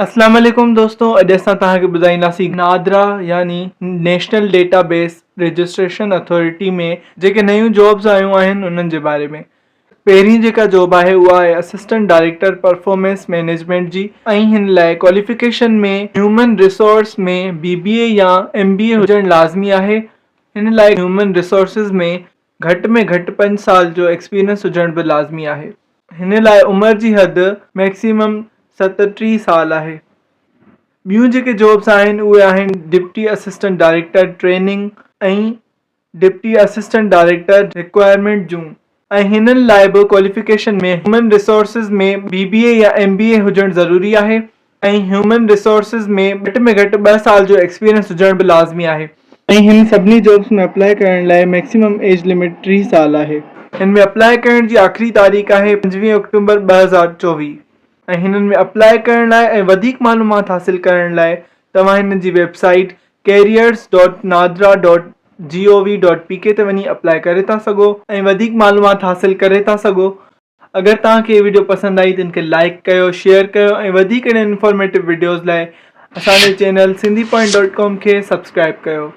اسلام عليڪم دوستو اڄ اسان توهان کي ٻڌائينداسين نادرا يعني national data base registration authority ۾ جيڪي نيون جابس آيون آهن انهن جي باري ۾ پهرين جيڪا جاب آهي اها آهي اسسٽنٽ ڊائريڪٽر پرفارمنس مئنيجمينٽ جي ۽ هن لاء qualification ۾ human resource ۾ B B A يا ايم بي اي هجڻ لازمي آهي هن لاء هيومن ريسورسز ۾ گهٽ ۾ گهٽ پنج سال جو ايڪسپيرينس هجڻ به لازمي آهي. هن لاء عمر جي حد ميڪسيمم 37 سال آهي. ٻيون جيڪي جابس آهن اهي آهن deputy assistant director training ۽ deputy assistant director requirement جون ۽ هنن لاء به ڪواليفڪيشن ۾ هيومن ريسورسز ۾ بي بي اي يا ايم بي اي هجڻ ضروري آهي. ۽ هيومن ريسورسز ۾ گهٽ ۾ گهٽ ٻه سال جو ايڪسپيرينس هجڻ به لازمي آهي. ۽ هن سڀني جابس ۾ اپلائي ڪرڻ لاء ميڪسيمم ايج لمٽ 30 سال آهي. هن ۾ اپلائي ڪرڻ جي آخري تاريخ آهي 25 آڪٽومبر 2024 ۽ هنن ۾ اپلائي ڪرڻ لاء ۽ وڌيڪ معلومات حاصل ڪرڻ لاء توهان هنن جي web site careers dot NADRA dot G O V dot P K تي وڃي اپلائي ڪري ٿا سگهو ۽ وڌيڪ معلومات حاصل ڪري ٿا سگهو. اگر توهان کي هي وڊيو پسند آئي ته ان کي لائيڪ ڪيو شيئر ڪيو ۽ وڌيڪ اهڙين انفارميٽو وڊيوز لاء اسان جي channel Sindhi point dot com کي سبسڪرائيب ڪيو.